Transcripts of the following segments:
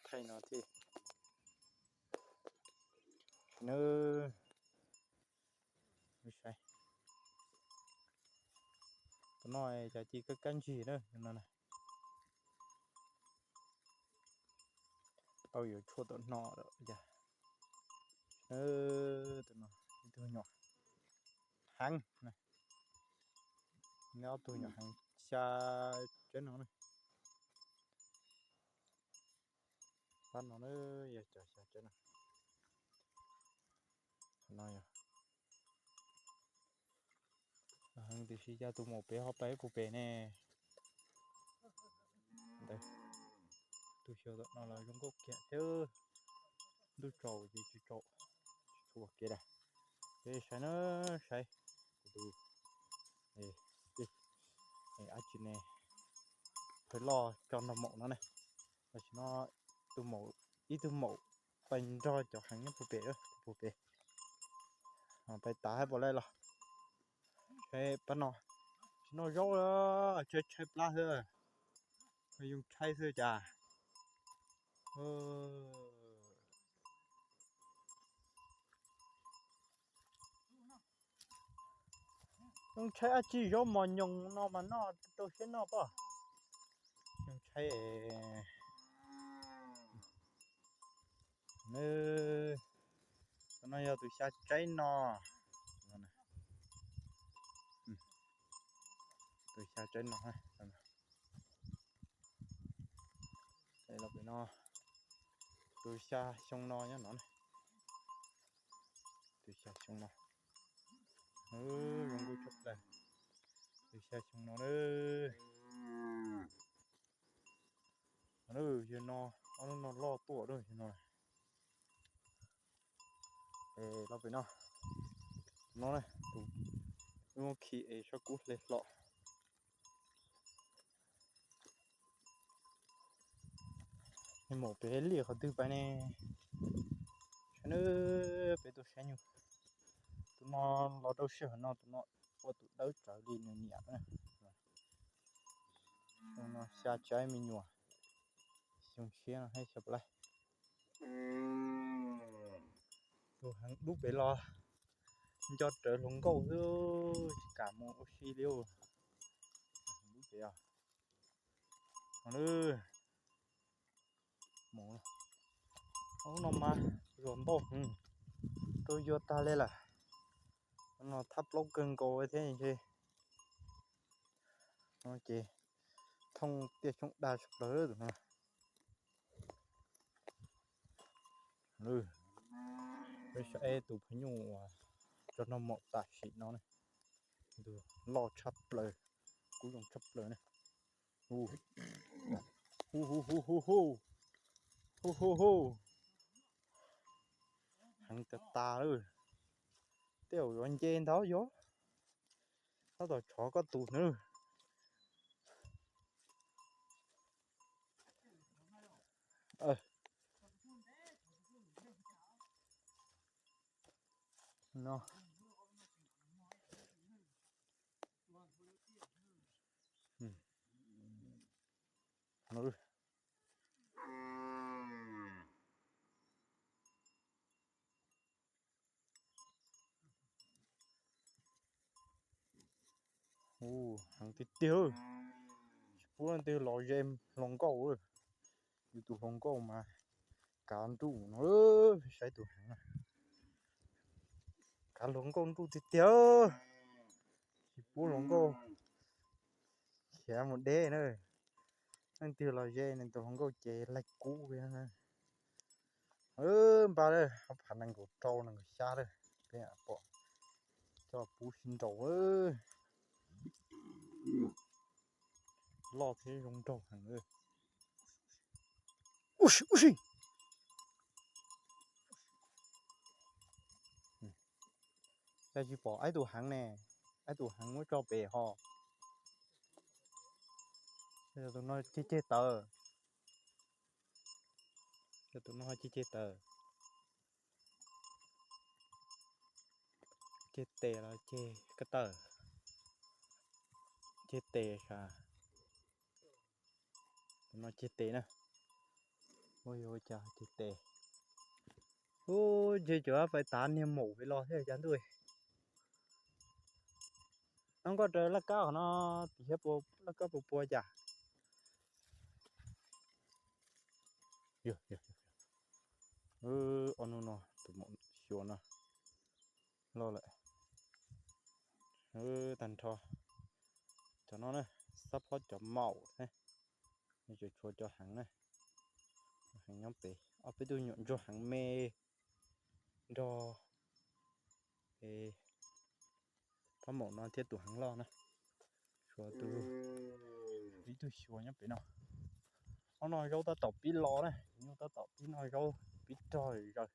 khaij no thiab. Saib, no cas ci kab kab ntsig na no. Tau yuav tshuaj tom no lawm. Tus no ib tug nyuam heev, ob tug nyuam heev xya tsev no. Pab no na, yog cov xya tsev no. Qhov no yog heev tiam sis cas tus maum pem ho pais ib puag pem ne. Tus xyov tom no los zoo nkauj kiag thiab. Ntuj tsaus ces tsis tsaus, tsis tshua kev lawm. Ces saib na, saib kuv tus dab tsi ne, phawj loj tso nrog maum no ne. Tam sim no tus maum, ib tug maum pais nrog cov heev nyob puag pem, puag pem. Pais tav hab puas laij los. Saib pab no, tsis noj zaub, tshaib tshaib plab xwb, yoo tshaib xwb cas. Yoo tshaib dab tsi, zaub mos nyoos no mas noj rau siab noj pob. Yoo tshaib. Tus no yog tus xya tsev no. Tus xya tsev no. Los pem no, tus xya xyoo no nyob no. Tus xya xyoo no, zoo nkauj tshaj plaws. Tus xya xyoo no, yog no, ob lub no loj tuaj lawm no. Los pem no, no, tus muab khi es sab kub hle hlo. Maum pem liaj qhov twg pais ne? Saib na, peb tuaj saib nyuj. Tus no los rau sij hawm no tus no ua tus dawb tsawv li nws niam na. Xyoo no xya tsev me nyuam, xyoo tshiab no thiab xyov puas laij. Tus heev dub pem los nco rawv hluas nkauj xwb, tsis kam mus ua si li. Heev dub pem os. Mus, ub no mas zos ntau heev, rau yuav tag li lawm. No thab plaub kawg nkaus thiab ntshe. Ces thooj tiaj xyoob dag tshaj plaws tus no. Peb saib tus phaw nyuj uas tso noj maum tam sim no, tus loj tshaj plaws, kub zoo tshaj plaws na. Hu hu hu hu hu hu hu hu. Heev tas tas lawm. Tej zaum yuav nce ntawd yog. Tab tom tshov koj tus na. No. Hu, heev tiag tiag. Tsis pub leej twg los ze hluas nkauj. Yus tus hluas nkauj mas kav nruj no, saib tus heev na. Kav hluas nkauj nruj tiag tiag. Tsis pub hluas nkauj khiav mus deb na. Leej twg los ze nws tus hluas nkauj ces laig kub. Npaj lawm, ob phav nees nkaum rau nees nkaum xya lawm, peb pom coj pub sib nraus. Loj thiab zoo nraug heev. Ub si, ub si. Cas tsis pom ib tug heev ne, ib tug heev muab tso pem ho. Tus no ceg ceg taws. Tus no ceg ceg taws. Ceg tes los ceg ko taw? Ceg tes sav. Tus no ceg tes na. Ua cas ces tes. Ub, ntshe cov pais tav niag maum pem los thiab cas ntuj. Nov nkoj raws laj kab qhov no, tim thiab laj kab puas pua cas. Ob hnub no tus maum xyuas no loj lawm. Tag nrho cov no na, xab phob cov maum thiab, tseem tshuav cov heev na, heev nyob pem. Ob peb tug nyuam ntsuag heev me nrog pab maum no thiab tus heev loj na. Tshuav tus, ib tug xyuas nyob pem no. Ob no zaub tab tom pib los na, cov nyuj tab tom pib noj zaub, pib rog zaws,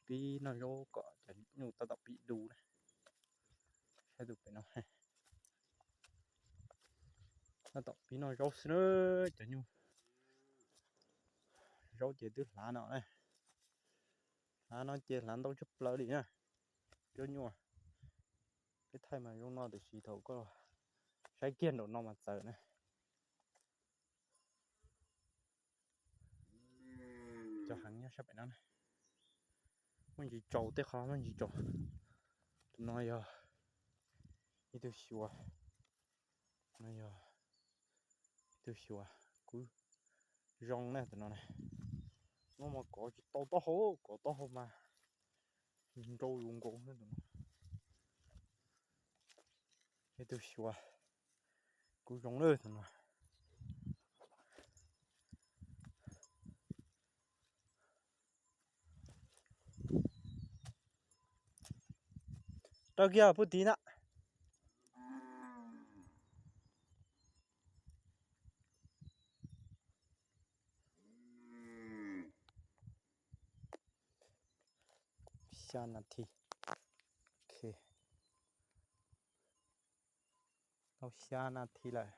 pib noj zaub kom cov nyuj tab tom pib du na. Saib tus pem no, tab tom pib noj zaub xwb na cov nyuj. Zaub ces twb hlav no na, hlav no ces hlav ntau tshaj plaws li na. Zaub nyuj, peb thaij mas zoo no tiam sis thaum koj saib kiag nraum no mas txawv na. Cov heev nyob sab pem no, muaj ntsis tsaus tej qhov muaj ntsis tsaus. Tus no yog ib tug xyuas, no yog ib tug xyuas kub zoo na tus no na. No mas kov tsis tau taub hau, kov taub hau mas nrau yus nkaus na tus no. Ib tug xyuas kub zoo na tus no. Rau kiag pub tid na. Xya nas this. Ok, tau xya nas this lawm.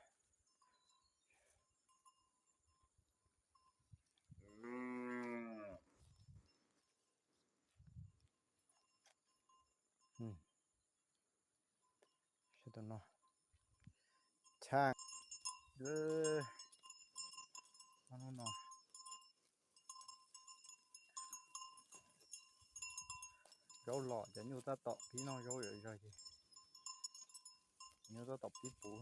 Saib tus no, tshaj no. Zaub los cov nyuj tab tom pib noj zaub zom zaws ces cov nyuj tab tom pib puv.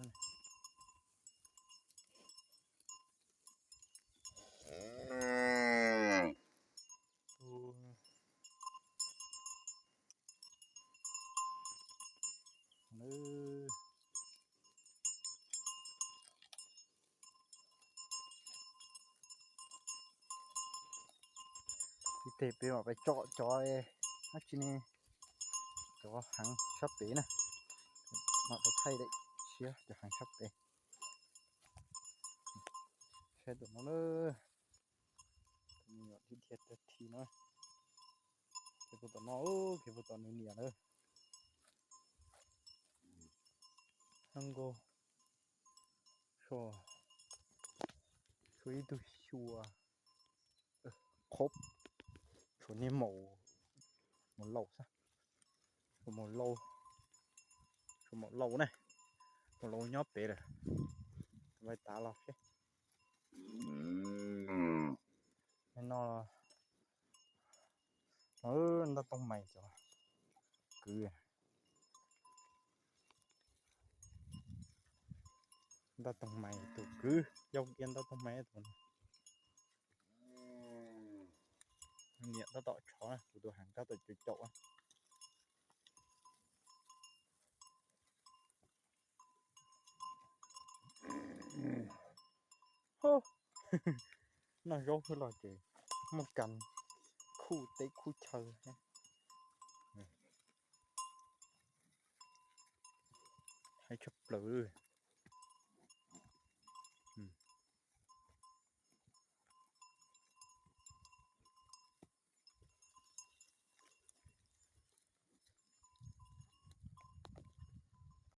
Ib teg peb mam pais tsom cov dab tsi ne, cov heev sab pem na, mam tau thaij daim tshiab cov heev sab pem. Saib tus no na, tus me nyuam dhia dhia tag thi no, kev puag tom no, kev puag tom nws niam lawm. Nkaus, tshuav ib tug xyuas qhob, tshuav niag maum, maum laus xwb, tshuav maum laus, tshuav maum laus ne, maum laus nyob pem lawm, pais tav los seb. No, ntaj tooj mais cov kwv, ntaj tooj mais tus kwv, yau kiag ntaj tooj mais tus no. Niam tab tom tshov, kuv tus heev tab tom caum caum. Noj zaub xwb los ces muaj kas khuj teb khuj chaw. Haib tshaj plaws.